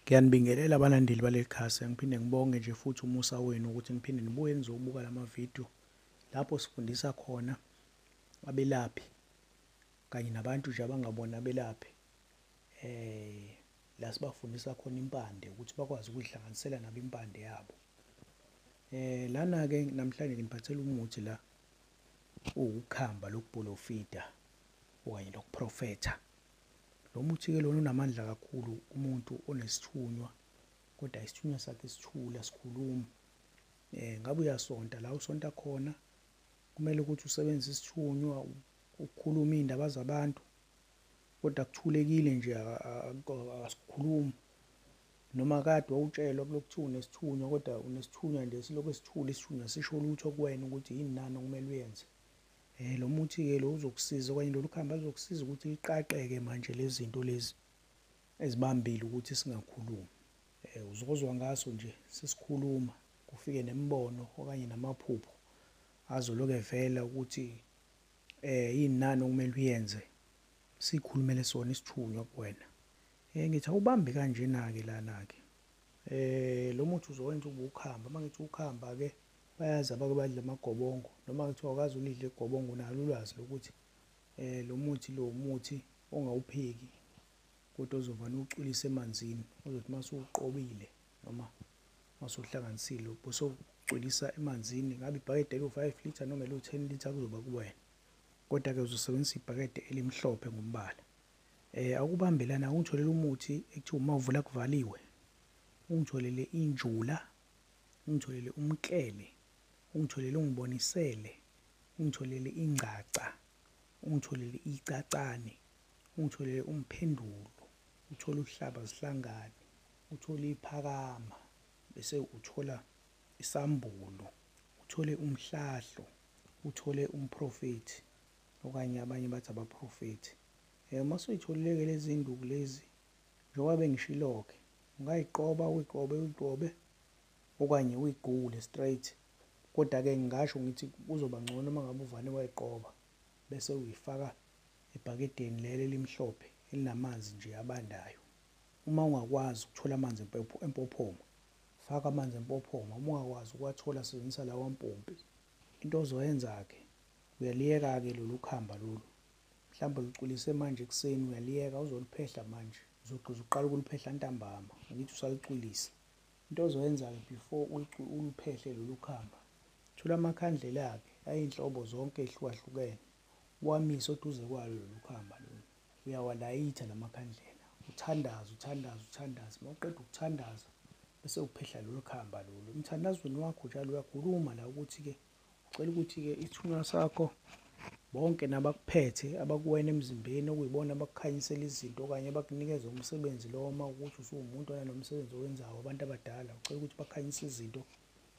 Ngiyanibingelela abalandeli baleli khasi, ngiphinde ngibonge nje futhi umusa wenu ukuthi niphinde nibuye nizobuka lama video lapho sifundisa khona abelaphi kanye nabantu nje abangabona abelaphi, la sibafundisa khona impande ukuthi bakwazi ukuyihlanganisela nabo impande yabo. Lana-ke namhlanje nginiphathela umuthi la uwukhamba lokubholofida okanye lokuprofetha. Lo muthi-ke lona unamandla kakhulu kumuntu onesithunywa, kodwa isithunywa sakhe sithule asikhulumi. Ngabe uyasonta, la usonta khona kumele ukuthi usebenzise isithunywa ukukhuluma iy'ndaba zabantu, kodwa kuthulekile nje asikhulumi. Noma kade wawutshelwa kulokhu kuthiwa unesithunywa, kodwa unesithunywa nje silokhu esithule isithunywa asisho lutho kuwena ukuthi yini nani okumele uyenze. Lo muthi-ke lo uzokusiza okanye lolu khamba luzokusiza ukuthi liqaqeke manje lezi zinto lezi ezibambile ukuthi singakhulumi. Uzozwa ngaso nje sesikhuluma, kufike nemibono okanye namaphupho azoloku evela ukuthi yini nani okumele uyenze, sikhulumele sona isithunywa kuwena. Ngithi awubambe kanjena-ke lana-ke. Lo muthi uzowenza ube ukhamba. Uma ngithi ukhamba-ke bayazi abake badla amagobongo, noma kuthiwa awukaze ulidle igobongo unalo ulwazi lokuthi lo muthi lo umuthi ongawupheki kodwa ozovane uwucwilise emanzini, ozothi uma usuwuqobile noma uma usuwuhlanganisile bese uwucwilisa emanzini, ngabe ibhakede eliwu-5 litre noma eliwu-10 litre kuzoba kuwena. Kodwa-ke uzosebenzisa ibhakede elimhlophe ngombala. Awubambe lana, ungitholele umuthi ekuthiwa umavula kuvaliwe, ungitholele injula, ungitholele umklele, ungitholele ungibonisele, ungitholele ingcaca, ungitholele icacane, ungitholele umphendulo, uthole uhlaba zihlangane, uthole iphakama, bese uthola isambulo, uthole umhlahlo, uthole umprofethi okanye abanye bathi abaprofethi. Uma usuyitholile-ke lezi nduku lezi, njengoba bengishilo-ke, ungayiqoba uyiqobe uyiqobe okanye uyigqule straight. Kodwa-ke ngingasho ngithi kuzoba ngcono uma ngabe uvane wayiqoba bese uyifaka ebhakedeni leli elimhlophe elinamanzi nje abandayo. Uma ungakwazi ukuthola amanzi empophoma, faka amanzi empophoma. Uma ungakwazi ukuwathola, sebenzisa lawa mpompi. Into ozoyenza-ke, uyaliyeka-ke lolu khamba lolu, mhlawumbe ulicwilise manje ekuseni, uyaliyeka uzoliphehla manje, uzogqiza uqala ukuliphehla ntambama, angithi usalicwilisa. Into ozoyenza-ke before uliphehle lolu khamba, thola amakhandlela-ke ayinhlobo zonke ey'hlukahlukene, uwamise eduze kwalo lolu khamba lolu. Uyawalayitha la makhandlela, uthandaze uthandaze uthandaze. Uma uqeda ukuthandaza bese uphehla lolu khamba lolu. Emthandazweni wakho njalo uyakhuluma la ukuthi-ke ucela ukuthi-ke isithunywa sakho bonke nabakuphethe abakuwena emzimbeni okuyibona abakukhanyisela izinto okanye abakunikeza umsebenzi lowo, uma ukuthi usuwumuntu onanomsebenzi owenzayo, abantu abadala ucela ukuthi bakhanyise izinto,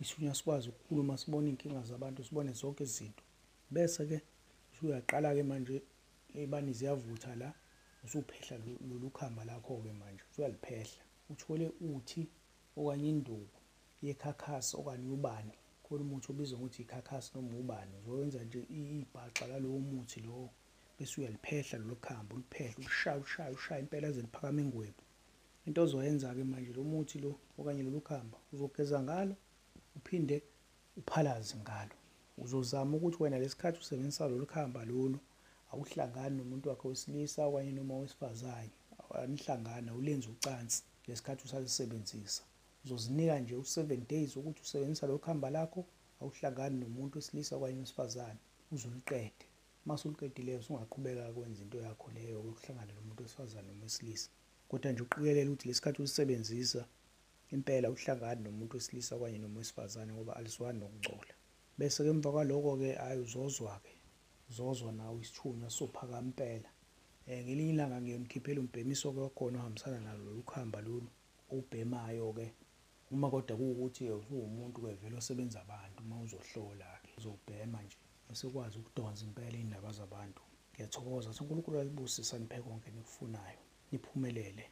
isithunywa sikwazi ukukhuluma, sibone iy'nkinga zabantu, sibone zonke izinto. Bese-ke usuyaqala-ke manje iy'bani ziyavutha la, usuphehla lolu khamba lakho-ke manje, usuyaliphehla. Uthole uthi okanye induku yekhakhasi okanye ubani, khona umuthi obizwa ngokuthi ikhakhasi noma ubani, uzowenza nje ibhaxa lalowo muthi lowo, bese uyaliphehla lolo khamba, uliphehle, ulishaye ulishaye ulishaye impela lize liphakame ingwebu. Into ozoyenza-ke manje lo muthi lo okanye lolu khamba, uzogeza ngalo uphinde uphalaze ngalo. Uzozama ukuthi wena lesikhathi usebenzisa lolu khamba lolu awuhlangani nomuntu wakhe wesilisa okanye noma wesifazane, anihlangani, awulenzi ucansi lesikhathi usalisebenzisa. Uzozinika nje u-7 days ukuthi usebenzisa lolu khamba lakho, awuhlangani nomuntu wesilisa okanye wesifazane, uze uliqede. Uma usuliqedile usungaqhubeka kwenza into yakho leyo yokuhlangana nomuntu wesifazane noma wesilisa. Kodwa nje uqikelele ukuthi lesikhathi ulisebenzisa impela uhlangani nomuntu wesilisa okanye noma wesifazane, ngoba alizwani nokungcola. Bese-ke emva kwaloko-ke hhayi uzozwa-ke, uzozwa nawe isithunywa sizophakama impela. Ngelinye ilanga ngiyonikhiphela umbhemiso-ke wakhona ohambisana nalo lolu khamba lolu owubhemayo-ke. Uma kodwa kuwukuthi usuwumuntu-ke vele osebenza abantu, uma uzohlola-ke uzobhema nje bese ukwazi ukudonsa impela iy'ndaba zabantu. Ngiyathokoza, uNkulunkulu alibusise aniphe konke enikufunayo, niphumelele.